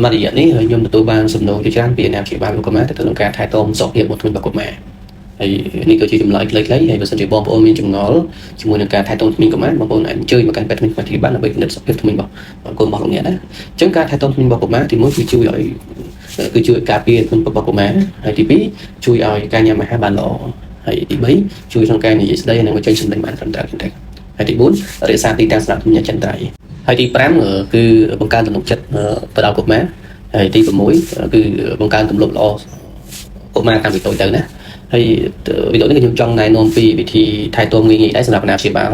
មួយរយៈនេះខ្ញុំទទួលបានសំណួរជាច្រើនពីអាណាព្យាបាលលោកកុមារទៅនឹងការថែទាំសុខភាពរបស់ធ្មេញរបស់កុមារហើយនេះក៏ជាចម្លើយខ្លីៗហើយបើសិនជាបងប្អូនមានចម្ងល់ជាមួយនឹងការថែទាំធ្មេញកុមារបងប្អូនអាចអញ្ជើញមកកាន់ពេទ្យធ្មេញខ្មែរធីបានដើម្បីពិនិត្យសុខភាពធ្មេញរបស់កូនរបស់លោកអ្នកណាអញ្ចឹងការថែទាំធ្មេញរបស់កុមារទីមួយគឺជួយឲ្យគឺជួយការពារធ្មេញរបស់កុមារហើយទីពីរជួយឲ្យការញ៉ាំអាហារបានល្អហើយទី3ជួយក្នុងការនិយាយស្ដីនិងបញ្ចេញសម្លេងបានត្រឹមត្រូវចឹងទៅហើយទី4រក្សាទីតាំងស្នាមធ្មេញអចិន្ត្រៃយ៍ហើយទី5គឺបង្កើនទំនុកចិត្តទៅដល់កុមារហើយទី6គឺបង្កើនទម្លាប់ល្អកុមារតាំងពីតូចទៅណាហើយវីដេអូនេះខ្ញុំចង់ណែនាំពីវិធីថែទាំងាយៗដែរសម្រាប់អាណាព្យាបាល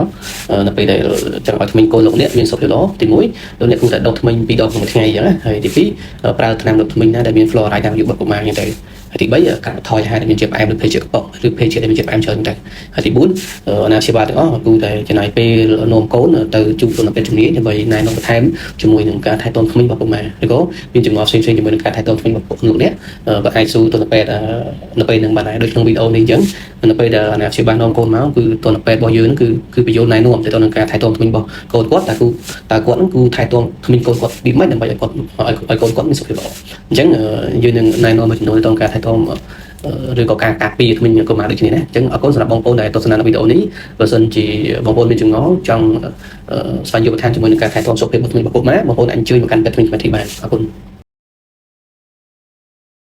នៅពេលដែលចង់ឲ្យធ្មេញកូនលោកអ្នកមានសុខភាពល្អទី1លោកអ្នកគួរតែដុសធ្មេញ2ដងក្នុងមួយថ្ងៃអញ្ចឹងណាហើយទី2ប្រើថ្នាំលុបធ្មេញណាដែលមាន fluoride តាមអាយុរបស់កុមារអញ្ចឹងទៅហើយទី3កាត់បន្ថយអាហារដែលមានជាតិផ្អែមឬភេសជ្ជៈកំប៉ុងឬភេសជ្ជៈដែលមានជាតិផ្អែមច្រើនទៅហើយទី4អាណាព្យាបាលទាំងអស់គួរតែចំណាយពេលនាំកូនទៅជួបលោកពេទ្យជំនាញដើម្បីណែនាំបន្ថែមជាមួយនឹងការថែទាំធ្មេញរបស់កុមារឬក៏មានចម្ងល់ផ្សេងៗជាមួយនឹងការថែទាំធ្មេញរបស់លោកអ្នកក៏អាចសួរទន្ពេទ្យនៅពេលហ្នឹងបានដែរដូចក្នុងវីដេអូនេះអញ្ចឹងនៅពេលដែលអាណាព្យាបាលនាំកូនមកគឺទន្ពេទ្យរបស់យើងហ្នឹងគឺគឺបញ្យល់ណែនាំទៅនឹងការថែទាំធ្មេញរបស់កូនគាត់តើគូតើគាត់ហ្នឹងគូថែទាំធ្មេញកូនគាត់ពីម៉េចដើម្បីឲ្យគាត់ឲ្យកូនគាត់មានសុខភាពល្អអញ្ចឹងយើងនឹងណែនាំមួយចំនួនទៅក្នុងការថែទាំឬក៏ការការពារធ្មេញកុមារដូចគ្នាណាអញ្ចឹងអរគុណសម្រាប់បងប្អូនដែលទស្សនានៅវីដេអូនេះបើសិនជាបងប្អូនមានចម្ងល់ចង់ស្វែងយល់បន្ថែមជាមួយនឹងការថែទាំសុខភាពរបស់ធ្មេញរបស់កុមារបងប្អូនអាចអញ្ជើញមកកាន់ពេទ្យធ្មេញខ្មែរធីបានអរគុណ។